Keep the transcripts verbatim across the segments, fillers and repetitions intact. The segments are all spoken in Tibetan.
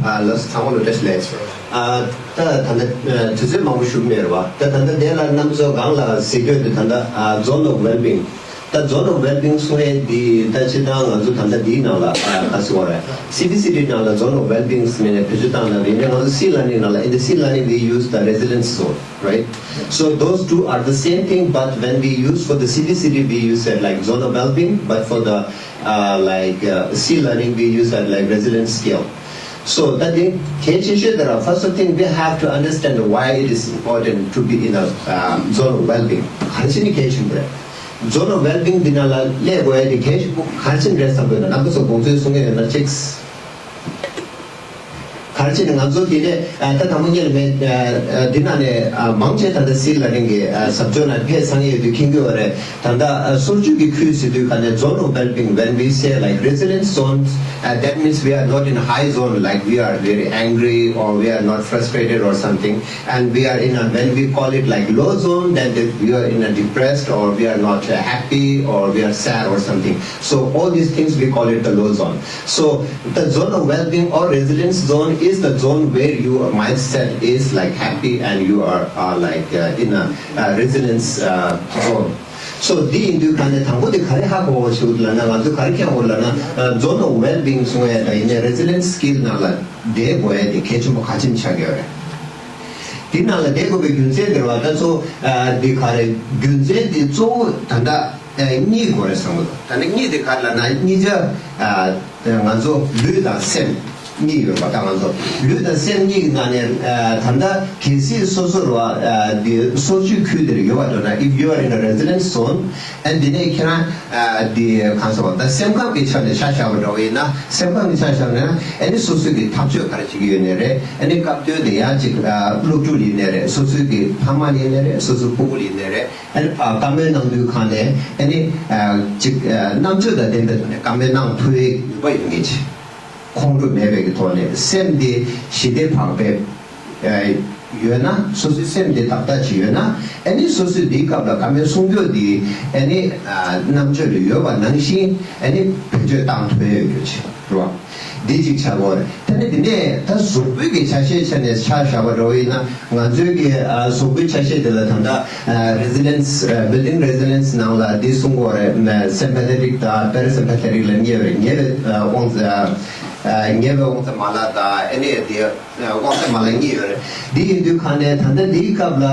ཨ་ལགས་སོ། ཚང་མ་ལ་བཀྲ་ཤིས་བདེ་ལེགས། ཨ་ད་ད་ལྟ་ཨ་དུས་ཚོད་མང་པོ་ཞུགས་མེད་རེད་བ། ད་ད་ལྟ་དེ་ལ་རྣམ་པ་ཚོ་གང་ལ་གཟིགས་དགོས་འདུག་ད་ལྟ་ཨ་Zone of Wellbeing། ད་Zone of Wellbeing་གསུང་ཡས་འདི་ད་སྤྱིར་བཏང་ང་ཚོ་ད་ལྟ་འདིའི་ནང་ལ་ཨ་ག་ཟེར་བ་རེད། C B C D་ནང་ལ་Zone of Wellbeing་ཟེར་ནས་བེད་སྤྱོད་བཏང་ན་རེད། ཡིན་ནའི་ང་ཚོ་C learning་ནང་ལ། In the C learning we use the resilience zone, right? So those two are the same thing, but when we use for the C B C D, we use it like Zone of Wellbeing, but for the uh, like uh, C learning, we use that like resilience scale. So that thing, གལ་ཆེ་ཤོས་དེ་ར། first thing, we have to understand why it is important to be in a um, Zone of Wellbeing. ག་རེ་བྱས་ནས་གལ་ཆེན་པོ་རེད། Zone of Wellbeing་འདི་ནང་ལ་སླེབས་དགོས་ཡ་དེ་གལ་ཆེན་པོ་ག་རེ་བྱས་ནས་རེད་བསམ་གྱི་འདུག་རྣམ་པ་ཚོ་དགོངས་ཚུལ་གསུང་གི་ཡོད་ན་གཅིག་ག་རེ་བྱས་ནས་ང་ཚོ་དེ་ནས་ཨ་ད་དང་པོ་ཉིད་ལ་མེད། ཨ་ཨ་འདི་ནང་ནས་ཨ་མང་ཆེ་ད་ལྟ་C learning་གི་ཨ་ཟབ་སྦྱོང་ནང་ཕེབས་ཚར་ཡོད་དུས་མཁྱེན་གྱི་ཡོད་རེད། ད་ལྟ་ཨ་སོར་ཆུད་ཀྱི་ཁུལ་ཟེར་དུས་ག་ནས་Zone of Wellbeing, when we say like resilience zones, uh, that means we are not in a high zone, like we are very angry or we are not frustrated or something, and we are in a, when we call it like low zone, then that we are in a depressed or we are not uh, happy or we are sad or something. So all these things we call it the low zone. So the Zone of Wellbeing or Resilience Zone is the zone where your mindset is like happy and you are, are like uh, in a, a resilience uh, zone. So འདི་ཡིན་དུས་ག་ནས་དང་པོ་དེ་ག་རེ་ཧ་གོ་བ་ཞིག་ལབ་ན། ང་ཚོ་ག་རེ་མཁྱེན་དགོས་ལབ་ན། Zone of Wellbeing་གསུང་ཡས་དང་ཡིན་ནའི་Resilience Skill་ནང་ལ་བསྡད་དགོས་ཡས་དེ་གལ་ཆེན་པོ་ག་ཅིམ་ཆགས་ཀྱི་ཡོད་རེད། དེ་ནང་ལ་བསྡད་དགོས་པའི་རྒྱུ་མཚན་དེ་རེད་བ། ད་ཚོ་འདི་ག་རེ་རྒྱུ་མཚན་དེ་གཙོ་བོ་ད་ལྟ་གཉིས་དགོས་རེད་བསམ་གྱི་འདུག་ད་ནི་གཉིས་དེ་ག་རེ་ལབ་ན། གཉིས་ཆ་ང་ཚོ་ལུས་དང་སེམས་གཉིས་ཡོད་པ། ད་ང་ཚོ་ལུས་དང་སེམས་གཉིས་ཀྱི་ནང་ནས་ད་ལྟ་གལ་སྲིད་སོ་སོར་བ་འདི་སོར་ཆུད་ཁུལ་དེར་ཡོད་པ་འདྲ་ན། If you are in a resilience zone and དེ་ནས་ཁྱེད་རང་འདི་གང་ཟེར་བ། ད་སེམས་ཁམས་ཀྱི་ཆ་ནས་ཆ་བཞག་པ་འདྲ་བ་ཡིན་ན། སེམས་ཁམས་ཀྱི་ཆ་བཞག་ན་ཨ་ནི་སོ་སོ་གི་ཐག་གཅོད་ག་རེ་བྱེད་ཀྱི་ཡོད་ནའི་རེད། ཨ་ནི་སྐབས་དོན་དེ་ཡང་ཅིག་སློབ་ཕྲུག་ཡིན་ནའི་རེད། སོ་སོའི་གི་ཕ་མ་ཡིན་ནའི་རེད། སོ་སོའི་སྤུ་གུ་ཡིན་ནའི་རེད། ཨ་ནི་བཀའ་མོལ་གནང་དུས་གང་ནས་ཨ་ནི་ཅིག་རྣམ་དཔྱོད་དང་ལྡན་པའི་ཐོག་ནས་བཀའ་མོལ་གནང་ཐུབ་པའི་ནུས་པ་ཡོད་མཁན་ཅིག་ཁོང་ཁྲོ་མེད་པའི་གི་ཐོག་ནས་སེམས་དེ་ཞི་བདེ་བག་ཕེབས་ཡོད་ན། སོ་སོའི་སེམས་དེ་ཏག་ཏག་ཅིག་ཡོད་ན། ཨ་ནི་སོ་སོའི་འདིའི་སྐབས་ལ་བཀའ་མོལ་གསུང་རྒྱུ་དེ་ཨ་ནི་རྣམ་དཔྱོད་ལ་ཡོད་པ་ནང་བཞིན་ཨ་ནི་བེད་སྤྱོད་བཏང་ཐུབ་ཡོད་རྒྱུ་ཅིག་རེད་བ། འདི་གཅིག་ཆགས་ཀྱི་ཡོད་རེད། དེ་ནས་དེ་ནས་ད་གཟུགས་པོའི་གི་ཆ་ཤས་ཆ་ནས་ཆ་བཞག་པ་འདྲ་བོ་ཡིན་ན། ང་ཚོའི་གི་གཟུགས་པོའི་ཆ་ཤས་དེ་ལ་ད་ལྟ་Resilience, Building Resilience་ནང་ལ་འདི་གསུང་གི་ཡོད་རེད། Sympathetic་དང་Parasympathetic་ལ་གཉེར་བའི་ཉེ་བའི་དབང་ཉེ་བའི་དབང་རྩ་མ་ལག་དང་ཨ་ནི་དེ་དབང་རྩ་མ་ལག་གཉིས་ཡོད་རེད། འདི་ཡིན་དུས་གང་ནས་ད་ལྟ་འདིའི་སྐབས་ལ་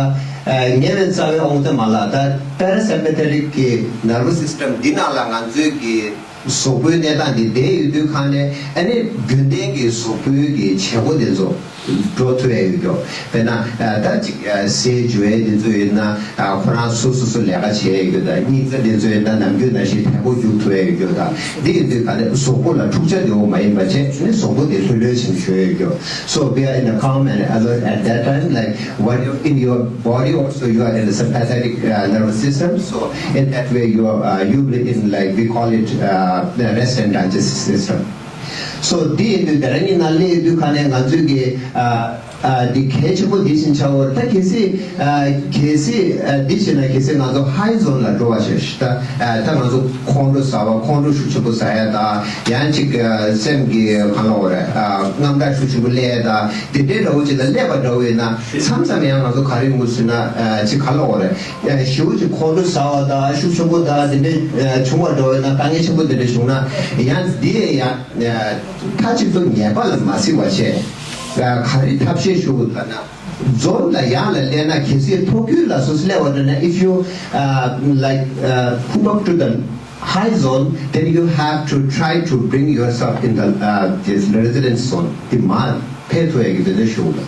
ཉེ་བའི་རྩ་བའི་དབང་རྩ་མ་ལག་དང་Parasympathetic་གི་Nervous System་འདི་ནང་ལ་ང་ཚོའི་གི་གཟུགས་པོའི་གནས་སྟངས་འདི་བསྡད་ཡོད་དུས་གང་ནས་ཨ་ནི་རྒྱུན་ལྡན་གྱི་གཟུགས་པོའི་གི་བྱེད་སྒོ་དེ་ཚོ་འགྲོ་ཐུབ་ཡས་ཡོད་ཀྱོ། དཔེར་ན་ད་ཅིག་ཟས་འཇུ་ཡས་དེ་ཚོ་ཡིན་ན་ཁོ་རང་སོ་སོ་སོ་ལས་ཀ་བྱེད་ཡས་ཡོད་ཀྱོ། ད་སྙིང་རྩ་དེ་ཚོ་ཡིན་ན་ནམ་རྒྱུན་ནང་བཞིན་དལ་པོ་རྒྱུག་ཐུབ་ཡས་ཡོད་ཀྱོ། ད་འདི་ཡིན་དུས་གང་ནས་གཟུགས་པོ་ལ་འཁྲུག་ཆ་དེ་བོ་མ་ཡིན་པ་བྱས་ནི་གཟུགས་པོ་དེ་ལྷོད་ལྷོད་བྱེད་ཞུ་ཡས་ཡོད་ཀྱོ། So we are in a calm and alert at that time, like when you're in your body also you are in the sympathetic uh, nervous system. So in that way you are uh, you will in like we call it uh, the rest and digest system. So འདི་ཡིན་དུས་ད་རང་གི་ནང་སླེབས་ཡོད་དུས་གང་ནས་ང་ཚོའི་གི་ཨ་ཨ་འདི་གལ་ཆེན་པོ་འདི་བཞིན་ཆགས་པ་རེད། ད་གལ་སྲིད་ཨ་གལ་སྲིད་ཨ་འདི་བྱས་ན་གལ་སྲིད་ང་ཚོ་high zone་ལ་འགྲོ་བ་ཞིག་ད་ཨ་ད་ང་ཚོ་ཁོང་ཁྲོ་ཟ་བ། ཁོང་ཁྲོ་ཤུགས་ཆེན་པོ་ཟ་ཡ་ད་ཡང་ཅིག་ཨ་སེམས་ཀྱི་གང་ལ་འོ་རེད། ཨ་དངངས་སྐྲག་ཤུགས་ཆེན་པོ་སླེབས་ཡ་ད་འདི་འདྲའི་འདྲ་བོ་ཅིག་ལ་སླེབས་པ་འདྲ་བོ་ཡིན་ན་མཚམས་མཚམས་ཡང་ང་ཚོ་ག་རེ་ཡོང་གི་ཟེར་ན་ཨ་ཅིག་གང་ལ་འོ་རེད། ཞེ་པོ་ཅིག་ཁོང་ཁྲོ་ཟ་བ་དང་ཤུགས་ཆེན་པོ་དང་དེ་འདྲའི་བྱུང་བ་འདྲ་བོ་ཡིན་ན། དཀའ་ངལ་ཆེན་པོ་དེ་འདྲ་བྱུང་ན་ཡང་འདི་ཡང་མཐའ་གཅིག་ཏུ་ངེས་པ་ལ་མ་གཟིགས་པ་བྱས། ག་རེ་ཐབས་ཤེས་ཞུ་དགོས་ལབ་ན། Zone་ལ་ཡར་ལ་སླེབས་ན་གལ་སྲིད་མཐོ་རྒྱུགས་ལ་སོ་སོ་སླེབས་པ་འདྲ་ན། If you uh, like uh, move up to the high zone, then you have to try to bring yourself in the uh, this resilience zone. དེ་མར་ཕེབས་ཐུབ་ཡ་གི་འདོད་འདོད་ཞུ་དགོས།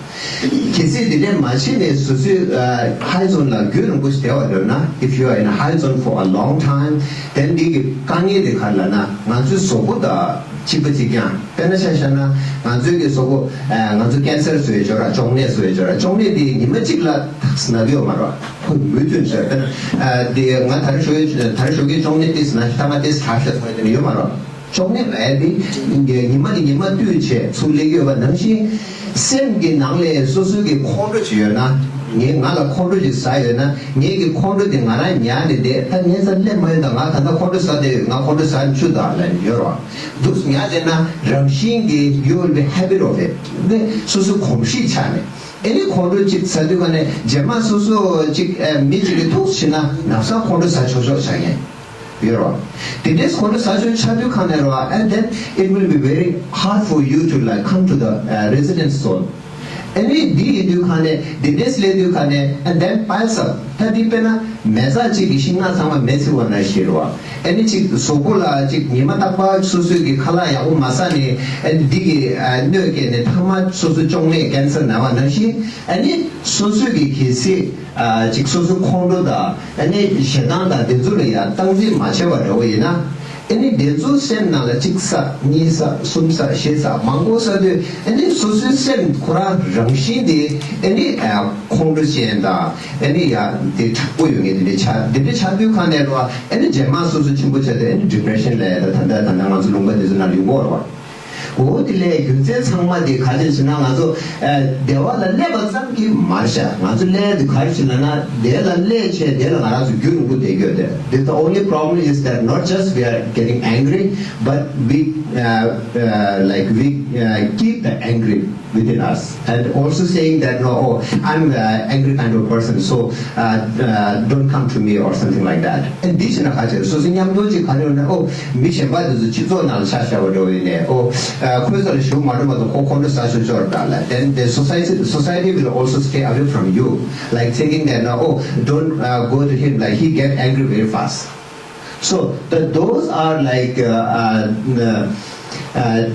གལ་སྲིད་འདི་འདྲ་མ་བྱས་ནས་སོ་སོའི་high zone་ལ་རྒྱུན་རིང་པོ་ཞིག་བསྡད་པ་འདྲ་ན། If you are in a high zone for a long time, then འདི་གི་དཀའ་ངལ་དེ་ག་རེ་ལབ་ན་ང་ཚོའི་གཟུགས་པོ་དང་གཅིག་པ་གཅིག་རྐྱང་། དཔེར་ན་ཆ་བཞག་ན་ང་ཚོའི་གི་གཟུགས་པོ་ང་ཚོ་cancer་བཟོ་ཡས་ཅིག་ཡོད་ར། གཅོང་ནད་བཟོ་ཡས་ཅིག་ཡོད་ར། གཅོང་ནད་དེ་ཉི་མ་གཅིག་ལ་ཐག་ཟིན་ན་གི་ཡོད་མ་རེད། ཁོ་མུ་མཐུད་ཟེར། དཔེར་ན་དེ་ང་ད་རེས་ཞོགས་ཀས་ད་རེས་ཞོགས་ཀས་གཅོང་ནད་ཏོག་ཙམ་ན་ད་ང་ཏོག་ཙམ་དྲག་ཤག་ཟེར་བ་དེ་ཡོད་མ་རེད། གཅོང་ནད་ལབ་ཡ་དེ་ཉི་མ་ནས་ཉི་མ་བསྟུད་བྱས་ཚུར་སླེབས་ཀྱི་ཡོད་པ་ནང་བཞིན། སེམས་ཀྱི་ནང་ལ་སོ་སོའི་གི་ཁོང་ཁྲོ་ཅིག་ཡོད་ན། ངས་ང་ལ་ཁོང་ཁྲོ་ཞིག་ཟ་ཡོད་ན། ངས་ཀྱི་ཁོང་ཁྲོ་དེ་ང་རང་ཉར་ནས་བསྡད། ད་ངས་ས་སླེབས་མ་ཡོང་། ད་ང་ད་ལྟ་ཁོང་ཁྲོ་ཟ་བསྡད་ཡོད། ང་ཁོང་ཁྲོ་ཟ་ནས་ཆུ་དང་ལ་ཡོད་རོགས། འདུག་ཉར་བསྡད་ན་རང་བཞིན་གྱིས་you will be habit of it. དེ་སོ་སོའི་གོམས་གཤིས་ཆགས་ནས། ཨ་ནི་ཁོང་ཁྲོ་གཅིག་ཟ་དུས་ག་ནས་རྗེས་མ་སོ་སོ་གཅིག་ཨ་མི་གཅིག་གིས་ཐུག་ཕྱིན་ན་ལམ་སང་ཁོང་ཁྲོ་ཟ་ཆོག་ཆོག་ཆགས་ངེས་ཡོད་རོགས། དེ་འདྲས་ཁོང་ཁྲོ་ཟ་ཆོག་ཆགས་དུས་ག་ནས་རོགས། And then it will be very hard for you to, like, come to the, uh, resilience zone. ཨ་ནི་འདི་ཡིན་དུས་ག་ནས་འདི་འདྲས་སླེབས་དུས་ག་ནས། And then piles up. ད་འདི་དཔེར་ན་མེ་བཙའ་གཅིག་གི་ཤིང་ནགས་ཚང་མ་མེ་འཚིག་པ་ནང་བཞིན་རེད་བ། ཨ་ནི་གཅིག་གཟུགས་པོ་ལ་གཅིག་ཉི་མ་རྟག་པར་སོ་སོའི་གི་ཁ་ལག་ཡག་པོ་མ་ཟ་ནས། ཨ་ནི་འདི་གི་ཨ་གནོད་སྐྱེལ་ནས་མཐའ་མ་སོ་སོ་གཅོང་ནད་ཀན་སར་ན་བ་ནང་བཞིན། ཨ་ནི་སོ་སོའི་གི་གལ་སྲིད་ཨ་གཅིག་སོ་སོ་ཁོང་ཁྲོ་དང་། ཨ་ནི་ཞེ་སྡང་དང་དེ་ཚོ་ལ་ཡང་སྟངས་འཛིན་མ་བྱས་པ་འདྲ་བོ་ཡིན་ན། ཨ་ནི་དེ་ཚོ་སེམས་ནང་ལ་གཅིག་ཟ། གཉིས་ཟ། གསུམ་ཟ། བཞི་ཟ། མང་པོ་ཟ་དུས། ཨ་ནི་སོ་སོའི་སེམས་ཁོ་རང་རང་བཞིན་དེ་ཨ་ནི་ཨ་ཁོང་ཁྲོ་ཅན་དང་། ཨ་ནི་ཡ་དེ་དྲག་པོ་ཡོད་མཁན་དེ་འདྲ་ཆགས། དེ་འདྲ་ཆགས་དུས་ག་ནས་རོ། ཨ་ནི་རྗེས་མ་སོ་སོ་ཆེན་པོ་ཆགས་དུས་ཨ་ནི་ཌི་པི་རེ་ཤན་ལབ་ཡ་ད་ད་ལྟ་ད་ལྟ་ང་ཚོ་ལུང་པ་དེ་ཚོ་ནང་ལ་ཡོང་གི་ཡོད་རེད་བ། འོ་དེ་ལས་རྒྱུ་མཚན་ཚང་མ་དེ་ག་རེ་ཟེར་ན། ང་ཚོ་ཨ་བདེ་བ་ལ་སླེབས་པ་ཙམ་གྱིས་མ་རེད་ཤག་ང་ཚོ་སླེབས་དེ་ག་རེ་ཟེར་ན། དེ་ལ་སླེབས་བྱས་དེ་ལ་ང་རང་ཚོ་རྒྱུན་རིང་པོ་བསྡད་ཀྱི་ཡོད་དེ། The only problem is that not just we are getting angry, but we, uh, uh, like, we, uh, keep the angry within us and also saying that, "No, oh, I'm, uh, angry kind of person, so, uh, uh, don't come to me," or something like that. And this is not how to. So, སོ་སོ་ཉམས་མྱོང་ཅིག་ག་རེ་ཡོད་ན། ཨོ་མི་གཞན་པ་དེ་ཚོ་སྤྱི་ཚོགས་ནང་ལ་ཆ་བཞག་པ་འདྲ་བོ་ཡིན་ནའི། ཨོ་ཨ་ཁོའི་རྩ་ལ་ཞུགས་མ་འགྲོ་མ་གཏོགས་ཁོ་ཁོང་ཁྲོ་ཟ་ཆོག་ཆོག་རེད་ད་ལབ། Then the society, society will also stay away from you, like, thinking that, no, oh, don't, uh, go to him, like, he get angry very fast. So the, those are like, uh, uh, uh,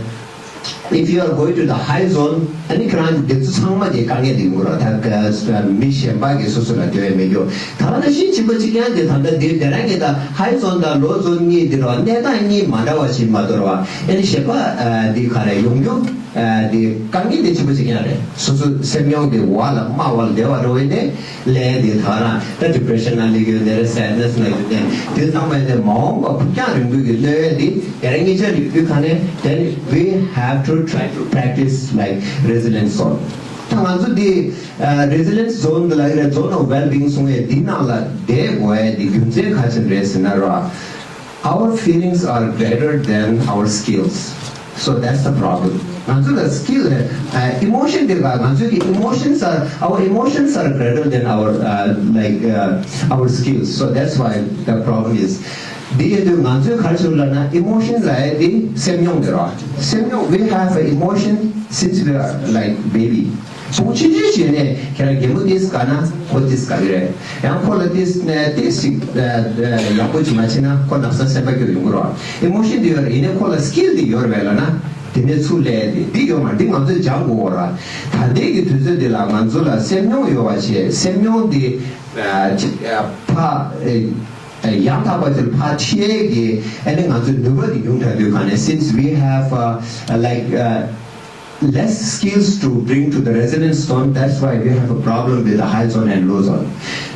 if you are going to the high zone, ཨ་ནི་ཁྱེད་རང་གི་དེ་ཚོ་ཚང་མ་དེ་དཀའ་ངལ་དེ་ཡོང་གི་རེད། ད་ག་མི་གཞན་པ་གིས་སོ་སོ་ལ་འདོད་ཡ་མེད་རྒྱུ། ད་ག་ནང་བཞིན་གཅིག་པ་གཅིག་རྐྱང་དེ་ད་ལྟ་དེ་དེ་རང་གི་ད་ཧའི་ཛོན་དང་ལོ་ཛོན་གཉིས་དེ་རེད་བ། གནས་སྟངས་གཉིས་མ་འདྲ་བ་ཞིག་མ་གཏོགས་རེད་བ། ཨ་ནི་གཞན་པ་ཨ་དེ་ག་རེ་ཡོང་རྒྱུ། ཨ་དེ་དཀའ་ངལ་དེ་གཅིག་པ་གཅིག་རྐྱང་རེད། སོ་སོ་སེམས་མྱོང་དེ་བ་ལ་དམའ་བ་ལ་བདེ་བ་འགྲོ་བའི་ནས། ལས་འདི་ད་རང་ད་ཌི་པི་རེ་ཤན་ནང་སླེབས་ཡོད་ནས་རེད། སེད་ནེ་སི་ནང་ཡོད་ནས། དེ་ཚང་མ་ཡིན་ནས་མ་འོངས་པ་ཕུགས་རྒྱང་རིང་པོའི་གི་གནོད་འཚེ་འདི་དེ་རིང་ཉིན་ཆར་ཡོད་དུས་ག་ནས། Then we have to try to practice, like, resilience zone. ད་ང་ཚོ་འདི་ཨ་resilience zone འདི་ལ་ཡིན་ན་zone of well-being གསུང་ཡས་འདི་ནང་ལ་བསྡད་དགོས་ཡས་འདི་རྒྱུ་མཚན་ག་ཅི་རེད་ཟེར་ན་ར། Our feelings are greater than our skills. So that's the problem. ང་ཚོ་ལ་སི་ཀིལ་རེད། ཨ་ཨི་མོ་ཤན་དེ་ག་ང་ཚོའི་གི་ཨི་མོ་ཤན་སི་ཨར། our emotions are greater than our, uh, like, uh, our skills. So that's why the problem is. འདི་ཡིན་དུས་ང་ཚོའི་ག་རེ་བྱུང་ལབ་ན། ཨི་མོ་ཤན་ལབ་ཡ་དེ་སེམས་མྱོང་དེ་རེད་བ། སེམས་མྱོང་། We have an emotion since we are, like, baby. བུ་ཆུང་ཆུང་བྱས་ནས་ཁྱེད་རང་རྒན་མོ་ཏིས་དགའ་ན་ཁོ་ཏིས་དགའ་གི་རེད། ཡང་ཁོ་ལ་ཏིས་ནས་ཏིས་ཞིག་ཨ་ཨ་ཡག་པོ་ཅིག་མ་བྱས་ན་ཁོ་ནག་སང་སེམས་པ་སྐྱོ་ཡོང་གི་རེད་བ། ཨི་མོ་ཤན་དེ་ཡོད་རེད། ཡིན་ནའི་ཁོ་ལ་སི་ཀིལ་དེ་ཡོད་རེད་པས་ལབ་ན། དེ་ནས་ཚུར་སླེབས་ཏེ་འདི་ཡོད་མ་རེད། འདི་ང་ཚོས་སྦྱང་དགོས་རེད་བ། ད་ལྟའི་གི་དུས་ཚོད་འདི་ལ་ང་ཚོ་ལ་སེམས་མྱོང་ཡོད་པ་བྱས། སེམས་མྱོང་འདི་ཨ་ཅིག་ཨ་ཕ་ཨ་ཡང་དག་པ་ཅིག་ཕར་ཁྲིད་ཡས་ཀྱི་ཨ་ནི་ང་ཚོའི་ནུས་པ་འདི་ཉུང་དྲགས་དུས་ག་ནས། Since we have, uh, like, uh, less skills to bring to the resilience zone, that's why we have a problem with the high zone and low zone.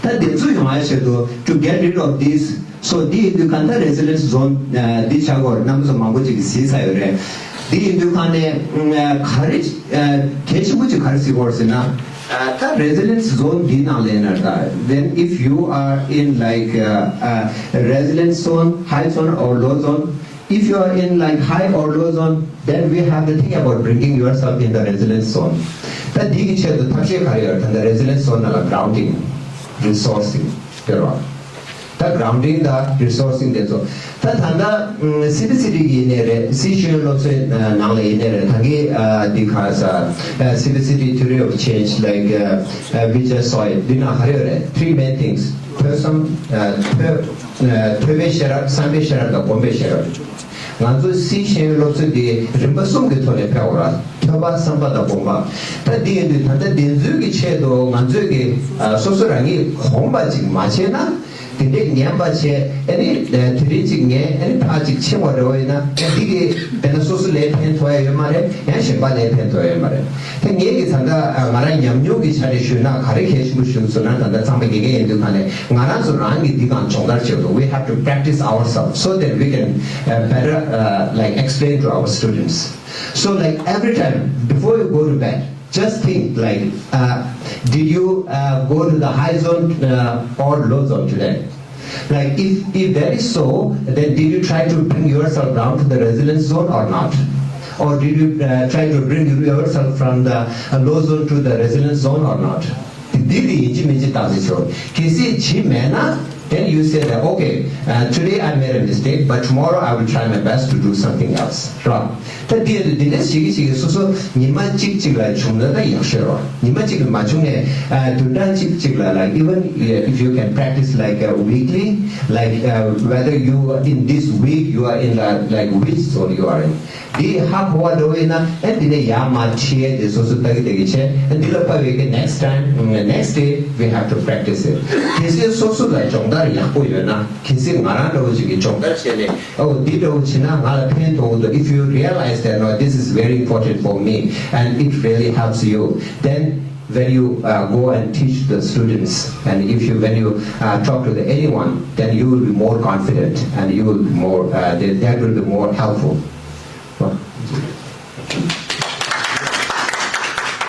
ད་དེ་ཚོ་ཡོང་བའི་ཆེད་དུ། To get rid of this, so འདི་ཡིན་དུས་ག་ད་resilience zone ཨ་འདི་བྱ་དགོས་རེད། རྣམ་པ་ཚོ་མང་པོ་ཅིག་གིས་གཟིགས་ཚར་ཡོད་རེད། འདི་ཡིན་དུས་ག་ནས་ཨ་ག་རེ་ཨ་གལ་ཆེན་པོ་ཅིག་ག་རེ་གཟིགས་དགོས་རེད་ཟེར་ན། ཨ་ད་resilience zone འདི་ནང་ལ་ཡིན་ན། ད་when, if you are in, like, uh, uh, resilience zone, high zone or low zone, if you are in, like, high or low zone, then we have to think about bringing yourself in the resilience zone. ད་འདི་གི་ཆེད་དུ་ཐབས་ཤེས་ག་རེ་ཡོད་རེད། ད་ལྟ་resilience zone ནང་ལ་grounding, resourcing དེ་རེད་བ། ད་grounding དང་resourcing དེ་ཚོ། ད་ད་ལྟ་ཨམ་སི་བི་སི་ཊི་གི་ཡིན་ནའི་རེད། སི་ཤེས་ཡོན་སློབ་གསོའི་ནང་ལ་ཡིན་ནའི་རེད། ད་གིན་ཨ་འདི་ག་ས་ཨ་སི་བི་སི་ཊི theory of change, like, uh, uh, we just saw it. འདི་ནང་ག་རེ་ཡོད་རེད། Three main things. ཐོས་བསམ། ཨ་ཐོས་ཨ་ཐོས་པའི་ཤེས་རབ། བསམ་པའི་ཤེས་རབ་དང་སྒོམ་པའི་ཤེས་རབ། ང་ཚོ་སི་ཤེས་ཡོན་སློབ་གསོ་འདི་རིམ་པ་གསུམ་གྱི་ཐོག་ནས་ཕེབས་པ་རེད། ཐོས་པ། བསམ་པ་དང་སྒོམ་པ། ད་འདི་ཡིན་དུས་ད་ལྟ་དེ་ཚོའི་གི་ཆེད་དུ་ང་ཚོས་ཀྱི་ཨ་སོ་སོ་རང་ཉིད་གོམས་པ་ཅིག་མ་བྱས་ན། དེ་འདྲའི་ངན་པ་བྱས། ཨ་ནི་ཨ་དེ་རིང་གཅིག་ངན། ཨ་ནི་ཕར་གཅིག་ཕྱིན་པ་འདྲ་བོ་ཡིན་ན། ཨ་འདི་གི་དཔེར་ན་སོ་སོ་ལ་ཕན་ཐོགས་ཡ་ཡོད་མ་རེད། ཡང་གཞན་པ་ལ་ཕན་ཐོགས་ཡ་ཡོད་མ་རེད། དེ་ངས་ཀྱི་ད་ལྟ་ཨ་ང་རང་ཉམས་མྱོང་གི་ཆ་ནས་ཞུས་ན་ག་རེ་གལ་ཆེན་པོ་ཞུ་ཟེར་ན། ད་ལྟ་ཚང་མ་དགེ་རྒན་ཡིན་དུས་ག་ནས་ང་རང་ཚོ་རང་གིས་འདི་གང་སྦྱོང་བརྡར་བྱེད་དགོས། We have to practice ourselves so that we can, uh, better, uh, like, explain to our students. So, like, every time before you go to bed, Just think, like, uh, did you uh, go to the high zone uh, or low zone today? Like, if, if that is so, then did you try to bring yourself down to the resilience zone or not? Or did you uh, try to bring yourself from the uh, low zone to the resilience zone or not? འདི་འདི་ཡིན་གཅིག་མིན་གཅིག་བརྟག་དཔྱད་བྱོས། གལ་སྲིད་བྱས་མེད་ན། Then you say that, okay, uh, today I made a mistake, but tomorrow I will try my best to do something else. ར། ད་འདི་འདི་ནས་ཞིག་གིས་ཞིག་གིས་སོ་སོ་ཉི་མ་གཅིག་གཅིག་ལ་བྱུང་ན་ད་ཡག་ཤོས་ར། ཉི་མ་གཅིག་ལ་མ་བྱུང་ནས་ཨ་བདུན་ཕྲག་གཅིག་གཅིག་ལ། Like, even uh, if you can practice like uh, weekly, like uh, whether you in this week you are in the, like, which zone you are in. འདི་ཧ་གོ་བ་འགྲོ་བས་ན་ཨེ་འདི་ནས་ཡར་མར་ཁྲིད་ཡས་དེ་སོ་སོ་ལྟ་གི་ལྟ་གི་བྱས། ཨེ་འདི་ལ་དཔག་པའི་གི་next time, mm, next day we have to practice it. གལ་སྲིད་སོ་སོ་ལ་སྦྱོང་བརྡར་ཡག་པོ་ཡོད་ན། གལ་སྲིད་ང་རང་འདྲ་བོ་ཞིག་གིས་སྦྱོང་བརྡར་བྱས་ནས། ཨོ་འདི་འདྲ་བོ་བྱས་ན་ང་ལ་ཕན་ཐོགས་འདུག If you realize that, no, this is very important for me and it really helps you, then when you uh, go and teach the students, and if you, when you uh, talk to the anyone, then you will be more confident and you will be more uh, that, that will be more helpful.